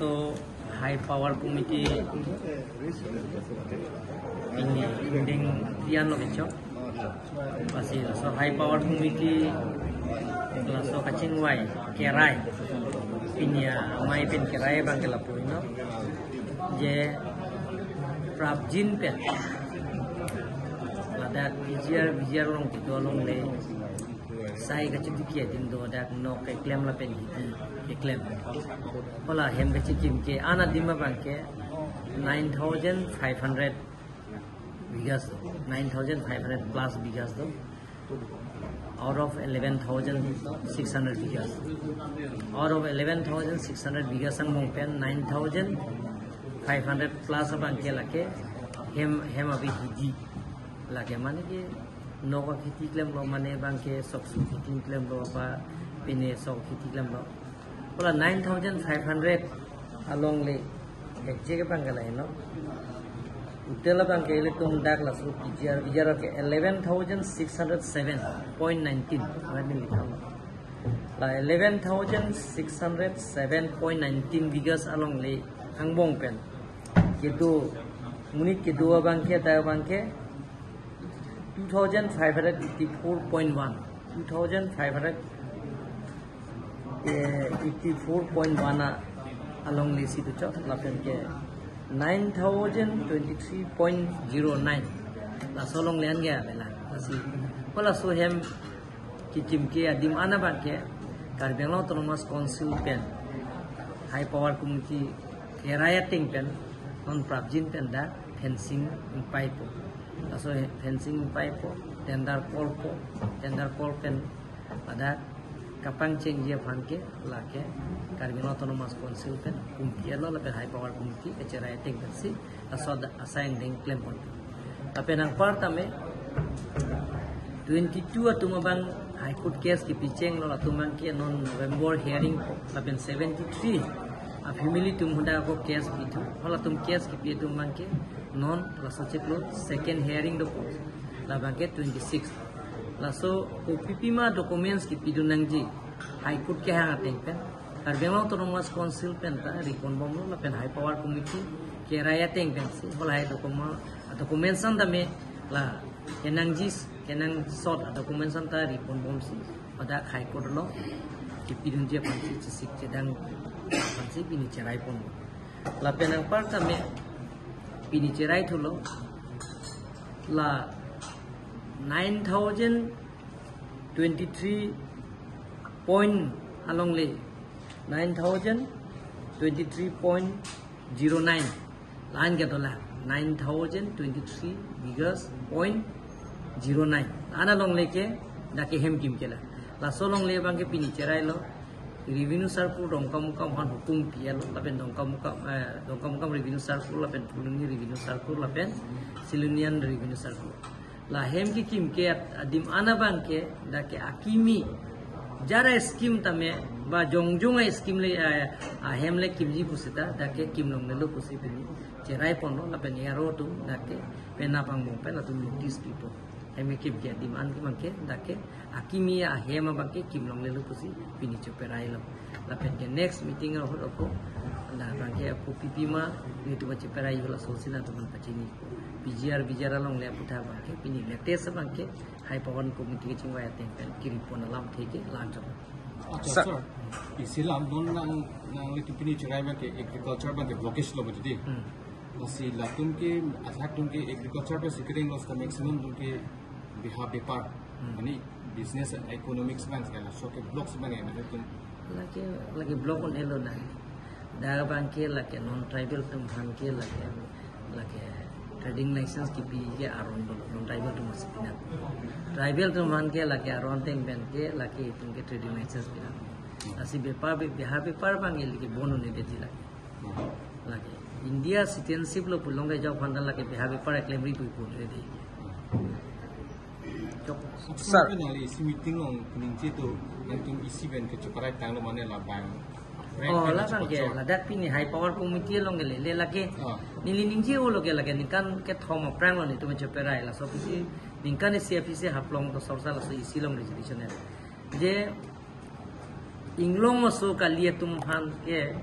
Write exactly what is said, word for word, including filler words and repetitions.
So, High Power Committee pini ingdeng tian lo kecho. Pasi, so High Power Committee laso kachingvai kerai, pini amei pen kerai abang ke lapu-i no, je prapjin pen ladak P G R, V G R along kedo along le sai kachiti ke adim do, dak nok keklem lapen hidi keklem. Hala hem kachikim ke-an adim abang ke nine thousand five hundred bighas do, nine thousand five hundred plus bighas do, out of eleven thousand six hundred bighas. Out of eleven thousand six hundred bighas angbong pen nine thousand five hundred plus abang ke lake hem, hem avi hidi. Lake mane ke nok akhiti klemlo, mane abang ke sok su khiti klemlo, ba pine sok khiti klemlo. Hala nine thousand five hundred along le, exact abang ke lahei no. Total abang ke ilitum dak laso P G R, V G R ke eleven thousand six hundred seven point nineteen. Mane ni khan. La eleven thousand six hundred seven point nineteen bighas along le angbong pen kedo, monit kedo abang ke, ta abang ke two thousand five hundred eighty-four point one, two thousand five hundred eighty-four point one a along le si tu chok, lapen ke nine thousand twenty-three point zero nine. Laso along le an ke avela. Lasi, hala laso hem kikim ke adim an abang ke Karbi Anglong Autonomous Council pen High Power Committee kerai ateng pen non prapjin pen dak fencing ingpaipo. Laso fencing ingpaipo, tender call po, tender call pen pada kapangchengji aphan ke lake Karbi Anglong Autonomous Council pen kumpi alo lapen High Power Committee kecherai ateng pensi laso asai ingdeng klem pon. Lapen anparta me twenty-two atum abang High Court case kipi chenglo, latum abang ke non November hearing po. Lapen seventy-three a family atum hadak ako case pithu. Halatum case kipi atum abang ke non laso chiklo second hearing dopo. Labang ke twenty-six. Laso kopi pima documents kipidun nangji High Court kehang ateng pen Karbi Anglong Autonomous Council pen ta ripon bomlo, lapen High Power Committee kerai ateng pensi hala document, documents an tame la kenangji, kenangsot documents an ta ripon bomsi pada High Court along kipidunji aphansi, chesik chedang aphansi pini cherai pon. Lapen anparta me pini cherai thulo la nine thousand twenty-three point along le, nine thousand twenty-three point zero nine. La-an ke dola nine thousand twenty-three bighas point zero nine. La-an along le ke dak ke hem kim ke la. Laso along le abang ke pini cherai lo. Revenue Circle Dongkamukam aphan hukum pi alo, lapen Dongkamukam, eh, Dongkamukam Revenue Circle, lapen Phuloni Revenue Circle, lapen Silonijan Revenue Circle. La hem kikim ke at-, adim an abang ke dak ke akimi jara scheme tame ba jongjong a-scheme le, eh, ahem le kimji pusita dak ke kim longlelo pusi pini cherai ponlo, lapen A R O atum dak ke penap angbong pen latum notice pipo. Hem kikim ke adim an ke abang ke dak ke akimi ahem abang ke kim longlelo pusi pini cheperailo. Lapen ke next meeting ahut ako, la abang ke ako kopi pima nelitum cheperai, hala asosi nangtum aphan pachini. P G R, V G R along le aphuthak abang ke pini latest abang ke High Power Committee kachingvai ateng pen kiripon alamthe ke la-an chot. Acha, sir. Sir, isi la non nang, nanglitum pini cherai abang ke agriculture abang ke blockage lo betul di. Hmm. Lasi latum ke, athak atum ke agriculture pensi kereng lo, seta maximum atum ke beha bepar. Hmm. Mane business and economics abang, laso ke blocks abang ya, mane atum. Lake, lake block un-elo na. Dak abang ke lake non tribal atum aphan ke lake, lake trading license kipi ke aron do, non tribal atum aphansi pinang. Tribal atum aphan ke lake aron ateng pen ke lake itum ke trading license pinang. Lasi bepar be-, beha bepar abang ke lake bon un-edetji lake. Lake India citizenship lo pulote jok aphan ta lake beha bepar klemri puipo le dei. Jok. Sir. Sir, nangli isi meeting along ningje tu, nangtum isi pen ke cheperai tanglo mane labang. Oh, labang ke, ladak pini High Power Committee along ke le, le lake. Ah. Neli ningje-olo ke lake ningkan kethom aphrang lo nelitum cheperai, laso aphi si ningkan isi aphi si haplong to sorsa laso isi along resolution ya. Je inglong aso kali atum aphan ke